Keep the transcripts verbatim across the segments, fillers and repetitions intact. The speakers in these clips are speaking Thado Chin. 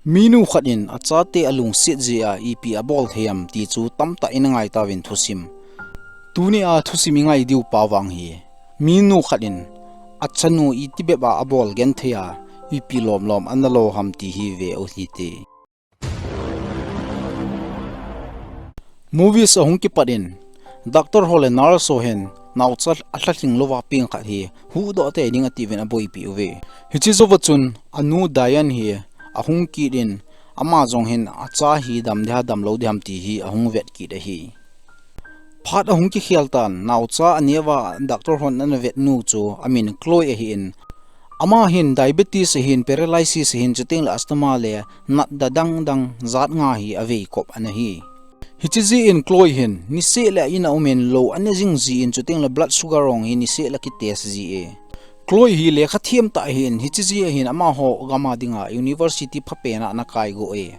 Minu khat in achate alungset jeh a ipi abol thei ham ti chu tamtah in angai tauvin thusim. Tunia thusim ingai diu pa vang hi, minu khat in achanu iti bep a abol genthei a, ipi lomlom ana lo ham ti hi ve u hite. Movies ahung kipat in, doctor ho le nurse ho hin naocha alhalhing louva peng khat hi huhdoh tei ding atiuvin aboipi uve. Hiche jouva chun anu Diane hi ahung kit in, ama jong hin acha hi dam ding ham damlou ding ham ti hi ahung vet kit ahi. Phat ahung kikhel tan, naocha aneo a doctor hon ana vet nu chu amin Chloe ahin, ama hin diabetes ahin, paralysis ahin, chuteng le asthma le natna dang dang jat nga hi aveikop ana hi. Hiche jeh in Chloe hin niseh le a-in a um in lou ane jing jin, chuteng le blood sugar jong hi niseh le kitest ji e. Chloe hi lekha them tah ahin, hiche jeh ahin amaho gam a dinga university phapen a ana kai go e.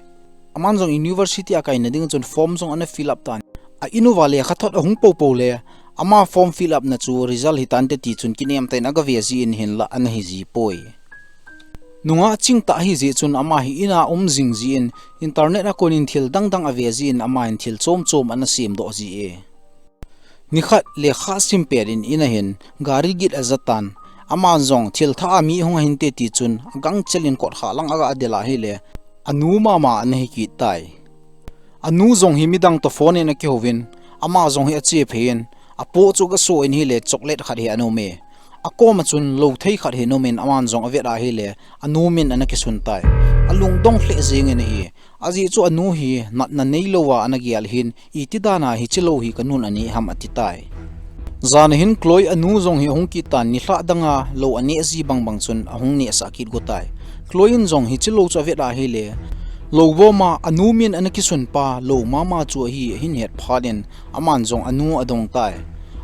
Aman jong university a kaina ding chun form jong ana fill up tan. A-in uva lekha thot ahung popo le, ama form fill up na chu result hitante ti chun kinem tah in agave jin hinlah ana hi ji poi. Nungah chingtah ahi jeh chun ama hi in a um jing jin, internet a kon in thil dang dang ave jin, ama hin thil chom chom ana semdoh ji e. Nikhat lekha sim pet in in ahin gari git aja tan. Aman jong thil thah a mi hung ahinte ti chun agangchel in kotkha lang aga del ahile, anu mama ana hi kit tai. Anu jong hi midang toh phone in akihouvin, ama jong hi ache phei in, apoh chu aga so in ahile chocolate khat hi ana um e. Akom a chun lou thei khat hi ana um in, aman jong avet ahile, anu min ana kisun tai. Alungdong lheh jeng in ahi. Ajeh chu anu hi natna neilouva ana gel ahin, iti dan a hiche lou hi kanun aneh ham ati tai. Jan a hin Chloe anu jong hi ahung kit tan, nilhah dang a lou aneh ji bang bang chun ahung nehsah kit go tai. Chloe in jong hiche lou chu avet ahile, lou vom a anu min ana kisun pa lou mama chu ahi ahin het phat in, aman jong anu adong tai.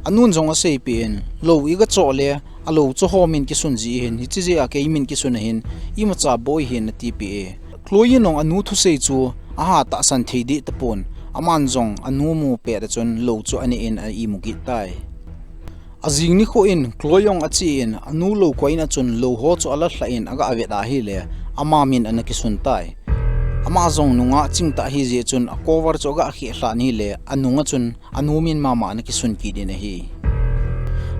Anun jong aseipeh in, lou iga choh le, alou chu ho min kisun ji ahin, hiche jeh a kei min kisun ahin, imacha boi hih in atipeh e. Chloe in jong anu thusei chu aha tahsan thei deh tapon, aman jong anu mu pet a chun lou chu aneh in a-imu kit tai. Ajing nikho in Chloe jong ache in, anu lou koi in a chun lou ho chu alah lhah in aga avet ahile, ama min ana kisun tai. Ama jong nungah chingtah ahi jeh chun a cover chu aga akheh lhah in ahile, anung a chun anu min mama ana kisun kit in ahi.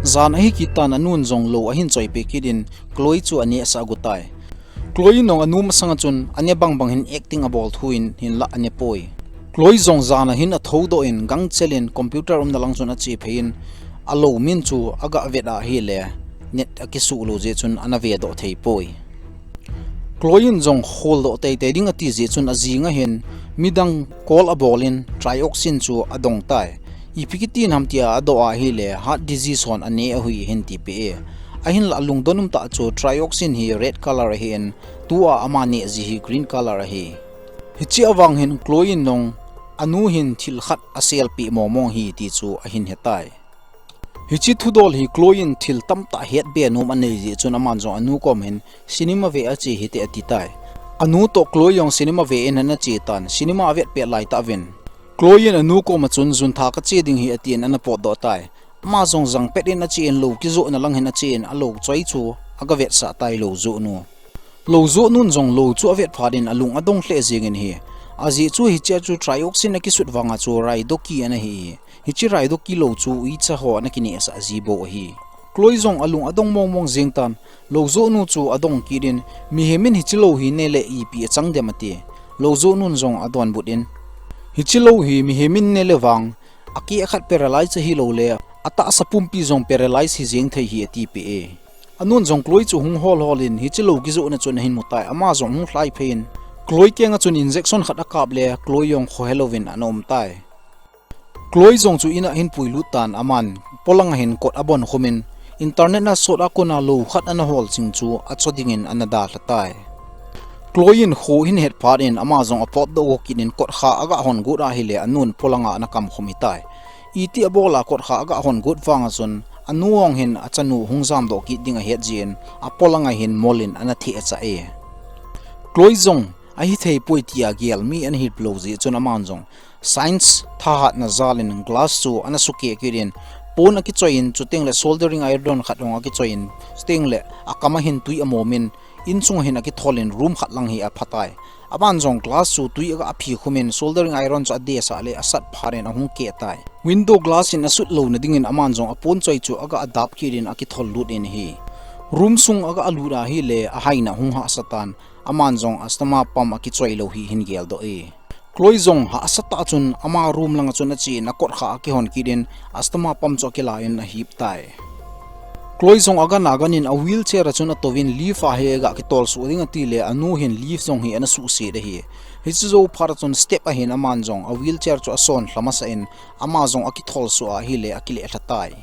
Jan ahi kit tan, anun jong lou ahin choipeh kit in Chloe chu anehsah go tai. Chloe in jong anu masang a chun ane bang bang hin acting abol thu in hinlah ane poi. Chloe jong jan a hin athoudoh in gangchel in computer umna lang chun ache phei in, alou min chu aga avet ahile, net akisuh lou jeh chun ana vedoh thei poi. Chloe in jong kholdoh teitei ding ati jeh chun ajing a hin midang call abol in trioxin chu adong tai. Ipi kiti in ham tia adoh ahile heart disease hon aneh ahi ahin tipeh e. Ahinlah alungdon um tah chu trioxin hi red color ahin, tua ama neh ji hi green color ahi. Hiche avang hin Chloe in jong anu hin thil khat aselpeh mong mong ahi ti chu ahin hetai. Hiche thudol hi Chloe in thil tamtah hetbe nom anei jeh chun aman jong anu kom hin cinema ve ache hite ati tai. Anu toh Chloe jong cinema ve in ana che tan, cinema avet pet laitah uvin Chloe in anu kom a chun, jun tha kache ding ahi atin ana potdoh tai. Ama jong jangpet in ache in lou kijohna lang hin ache in alou choi chu aga vetsah tai lou joh nu. Lou joh nun jong lou chu avet phat in alung adong lheh jeng in ahi. Ajeh chu hiche a chu trioxin akisut vang a chu raidoki ana hi. Hiche raidoki lou chu uicha ho ana kinehsah ji bou ahi. Chloe jong alung adong mong mong jeng tan, lou joh nu chu adong kit in, mihem in hiche lou hi ne le ipi achang dem ati. Lou joh nun jong adonbut in, hiche lou hi mihem in ne le vang, akeh khat paralyze ahi lou le, atahsa pumpi jong paralyze hi jeng thei ahi atipeh e. Anun jong Chloe chu hung hol hol in hiche lou kijohna chun ahin mu tai, ama jong hung lhai phei in, Chloe keng a chun injection khat akap le, Chloe jong khohe louvin ana um tai. Chloe jong chu in a ahin puilut tan, aman polang a hin kot abon khum in, internet a sot a kon a lou khat ana hol ching chu acho ding in ana dalha tai. Chloe in kho ahin het phat in ama jong apotdoh go kit in kotkha aga hon got ahile anun polang a ana kam khum ahitai. Iti abol a kotkha aga hon got vang a chun anu jong hin achanu hung jamdoh kit ding ahet jeh in apolang a hin mol in ana theh achah e. Chloe jong ahithei poi tia gel mi ana hilou jeh chun aman jong science thahatna jal in glass chu ana sukeh kit in, pon akichoi in, chuteng le soldering iron khat jong akichoi in, chuteng le akam a hin tui amom in, inchung a hin akithol in room khat lang hi aphatai. Aman jong glass chu tui aga aphi khum in, soldering iron chu adesah le asat phat in ahung keh tai. Window glass in asut louna dingin aman jong apon choi chu aga adap kit in akithol lut in ahi. Room sung aga alut ahile ahaina hung hahsa tan, aman jong asthma pump akichoi lou hi ahin geldoh e. Chloe jong hahsa tah chun ama room langa chun ache in akot kha akihon kit in, asthma pump chu akila in ahip tai. Chloe jong agan agan in a wheelchair a chun atouvin lift a hi aga kitol suh ding ati le, anu hin lift jong hi ana suhset ahi. Hiche jou phat a chun step a hin aman jong a wheelchair chu ason lha masa in, ama jong akithol suh ahile akile lha tai.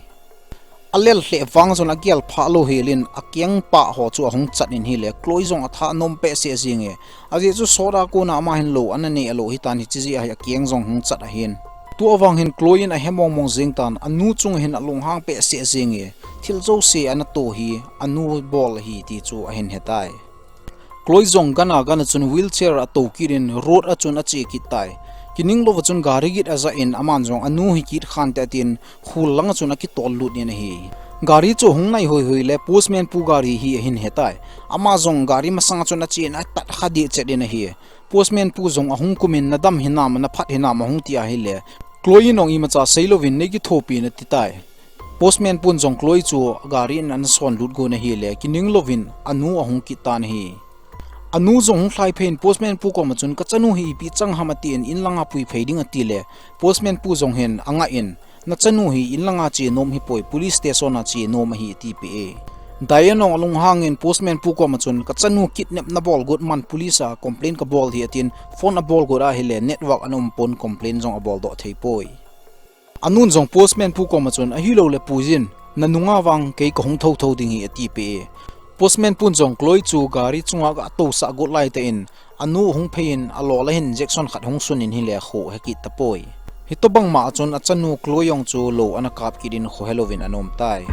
Alel lheh vang chun agel phah lou hel in akeng pah ho chu ahung chat in ahile, Chloe jong atha anom behseh jeng e. Ajeh chu sot a kona ama hin lou ana neh lou hitan, hiche jeh a hi akeng jong hung chat ahin. Tua vang hin Chloe in ahe mong mong jeng tan, anu chung hin alunghang behseh jeng e. Thil jouse ana to hi anu bol ahi ti chu ahin he tai. Chloe jong gan a gan a chun wheelchair a atou kit in road a chun ache kit tai. Kining louva chun gari git ajah in aman jong anu hi kit khan te atin, khul langa chun akitol lut in ahi. Gari chu hung nai hoi hoi le postman pu gari hi ahin he tai. Ama jong gari masanga chun ache in atat kha deh chet in ahi. Postman pu jong ahung kum in, "Nadam hinam, naphat hinam?" ahung ti ahile, Chloe in jong imacha sei louvin, "Nei kithopi in," ati tai. Postman pun jong Chloe chu gari in ana son lut gon ahile, kining louvin anu ahung kit tan ahi. Anu jong hung lhai phei in postman pu koma chun, "Kachanu hi ipi chang ham?" atin, "In langa pui phei ding," ati le, postman pu jong hin angah in, "Nachanu hi in langa che nom hipoi, police station a che nom ahi," atipeh e. Diane jong alunghang in postman pu koma chun, "Kachanu kidnap nabol got man police a complaint kabol ahi," atin, phone abol got ahile, network ana um pon, complaint jong abol doh thei poi. Anun jong postman pu koma chun, "Ahilou le puijin, nanunga vang kei kahung thotho ding ahi," atipeh e. Postman pun jong Chloe chu gari chunga aga tousah got laitah in, anu ahung phei in alol a hin injection khat hung sun in ahile kho he kit tapoi. Hitobang ma a chun achanu Chloe jong chu lou ana kap kit in kho he louvin ana um tai.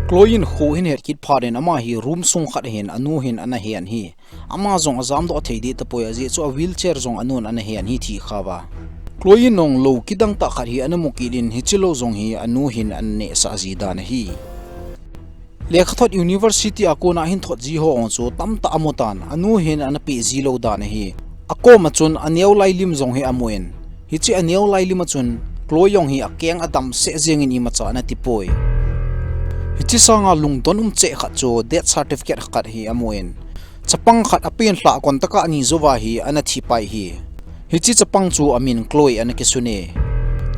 Chloe in kho ahin het kit phat in ama hi room sung khat a hin anu hin ana hen ahi. Ama jong ajam doh thei deh tapoi, ajeh chu a wheelchair jong anun ana hen ahi thih khauva. Chloe in jong lou kidang tah khat hi ana mu kit in, hiche lou jong hi anu hin ana nehsah ji dan ahi. Lekhathot university a kona ahin thot ji ho jong chu tamtah amu tan, anu hin ana peh ji lou dan ahi. Akoma chun aneo lai lim jong hi amu in, hiche aneo lai lim a chun Chloe jong hi akeng adam seh jeng in imacha ana tipoi. Hiche sanga lungdon um cheh khat chu death certificate khat hi amu in, chapang khat apen lhah kon tah a ani jouva hi ana thi pai ahi. Hiche chapang chu amin Chloe ana kisun e.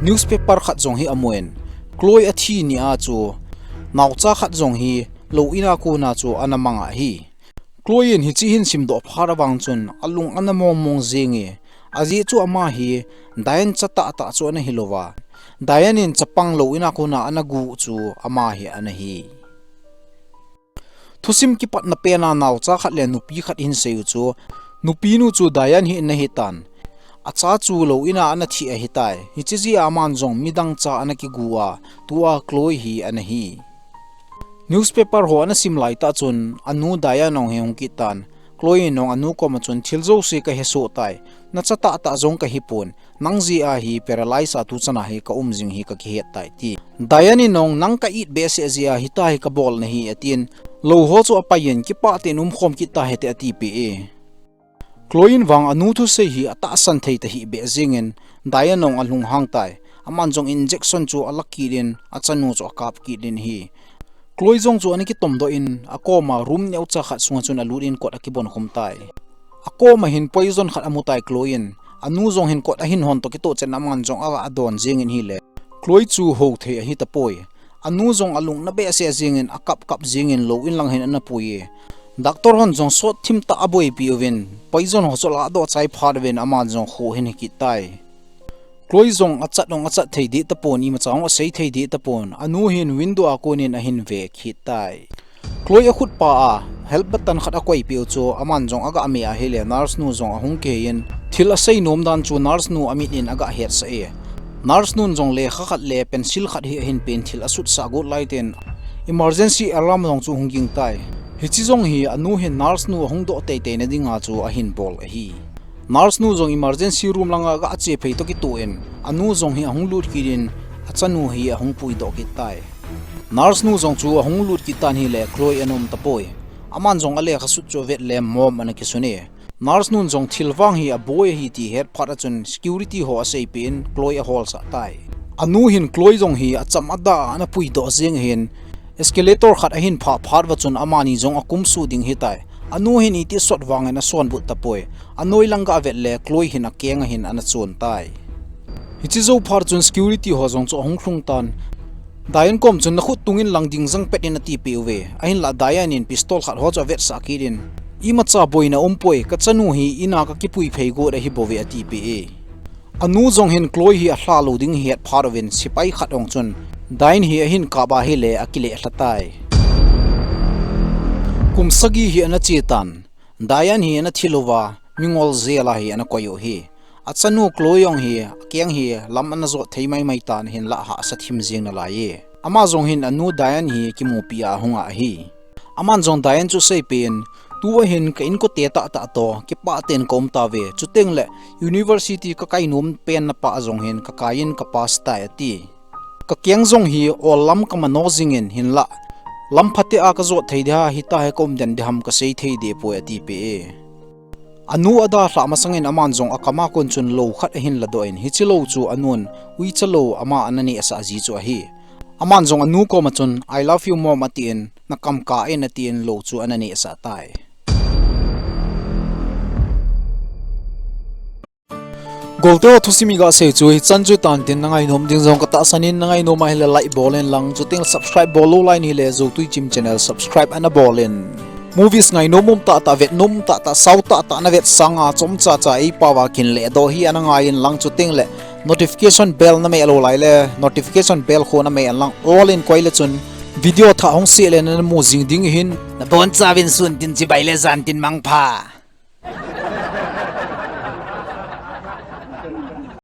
Newspaper khat jong hi amu in, Chloe athi ni a chu naocha khat jong hi lou in a kona chu ana mang ahi. Chloe in hiche ahin simdoh phat a vang chun alung ana mong mong jeng e. Ajeh chu ama hi Diane cha tahtah chu ana hi louva, Diane in chapang lou in a kona ana guh chu ama hi ana hi. Thusim kipatna pen a naocha khat le nupi khat ahin sei u chu, nupi nu chu Diane hi ana hi tan. Acha chu lou in a ana thi ahi tai. Hiche jeh a aman jong midang cha ana kigu a, tua Chloe hi ana hi. Newspaper ho ana sim laitah chun, anu Diane jong hi hung kit tan. Chloe in jong anu koma chun, "Thil jouse kahe soh tai. Nacha tahtah jong kahi pon. Nang jeh a hi paralyze a tuchan a hi ka um jing hi kakihet tai," ati. Diane in jong, "Nang ka it behseh jeh a hitia hi kabol nahi," atin, lou ho chu apai in, "Kipah tah in umkhom kit tahite," atipeh e. Chloe in vang anu thusei hi atahsan thei tahih beh jeng in, Diane in jong alunghang tai. Aman jong injection chu ala kit in, achanu chu akap kit in ahi. Chloe jong chu ana kitom doh in, akoma room neocha khat sunga chun alut in kot akibon khum tai. Akoma hin poison khat amu tai Chloe in, anu jong hin kot ahin hon toh kitoh chet in aman jong aga adon jeng in ahile, Chloe chu hou thei ahi tapoi. Anu jong alung na behseh jeng in, akap kap jeng in lou in lang hin ana pui e. Doctor hon jong sot thim tah a aboipi uvin, poison ho chu ala doh chai phat uvin aman jong kho ahin he kit tai. Chloe jong achat jong achat thei deh tapon, imacha jong asei thei deh tapon, anu hin window a kon in ahin ve kit tai. Chloe akhut pa a help button khat akoipeh u chu aman jong aga me ahile, nurse nu jong ahung kei in thil asei nom dan chu nurse nu amit in aga hetsah e. Nurse nun jong lekha khat le pencil khat hi ahin pen, thil asutsah got laitah in emergency alarm jong chu hung ging tai. Hiche jong hi anu hin nurse nu ahung doh teitei na dinga chu ahin bol ahi. Nurse nu jong emergency room langa aga che phei toh kitoh in, anu jong hi ahung lut kit in, achanu hi ahung puidoh kit tai. Nurse nu jong chu ahung lut kit tan ahile, Chloe ana um tapoi. Aman jong alekha sut chu avet le mom ana kisun e. Nurse nun jong thil vang hi aboi ahi ti het phat a chun security ho aseipeh in Chloe aholsah tai. Anu hin Chloe jong hi acham ada a ana puidoh jeng ahin, escalator khat ahin phah phat uva chun amani jong akumsuh ding ahitai. Anu hin iti sot vangin asonbut tapoi. Anoi lang ga avet le Chloe hin akeng ahin ana chon tai. Hiche jou phat chun security ho jong chu ahung lhung tan. Diane kom chun, "Nakhut tungin lang ding jang pet in," atipeh uve. Ahinlah Diane in pistol khat ho chu avetsah kit in, "Imacha boina umpoi, kachanu hi in a kakipui phei got ahi bouve," atipeh e. Anu jong hin Chloe hi alha lou ding ahet phat uvin sepai khat jong chun Diane hi ahin kap ahile akile lha tai. Kum sagi hi ana che tan. Diane hi ana thil uva, mingol jail a hi ana koi u ahi. Achanu Chloe jong hi, akeng hi lam ana jot thei maimai tan, hinlah hahsa thim jeng nalai e. Ama jong hin anu Diane hi kimupi a ahung a ahi. Aman jong Diane chu aseipeh in, "Tua hin ka inkote tahtah toh kipah tah in ka um tauve. Chuteng le university kakai nom pen na pah jong hin kakai in ka pass tai," ati. "Kakeng jong hi ol lam kamano jingin, hinlah lam phatah a kajot thei ding ahita hi ka um den ding ham kasei thei dehpoi," atipeh e. Anu adalhah masangin aman jong akam a kon chun lou khat ahin ladoh in, hiche lou chu anun uicha lou ama ana nehsah ji chu ahi. Aman jong anu kom a chun, "I love you, Mom," atin, "Nakam kah in," atin lou chu ana nehsah tai. Golte ho, thusim iga sei chu hichan chu tan tin, nangainom ding jong katahsan in, nangainom ahile like bol in lang, chuteng subscribe bol lou lai in ahile Joutui Chim channel subscribe ana bol in. Movies ngainom um tahtah, vetnom um tahtah, sao tahtah navet sanga chomcha cha eipao a kin ledoh hi ana ngai in lang, chuteng le notification bell nameh lou lai le notification bell khu nameh in lang, all in koi le chun video thah hung seh le namu jing ding ahin. Nabonchauvin sun tin, chibai le jan tin, mangpha.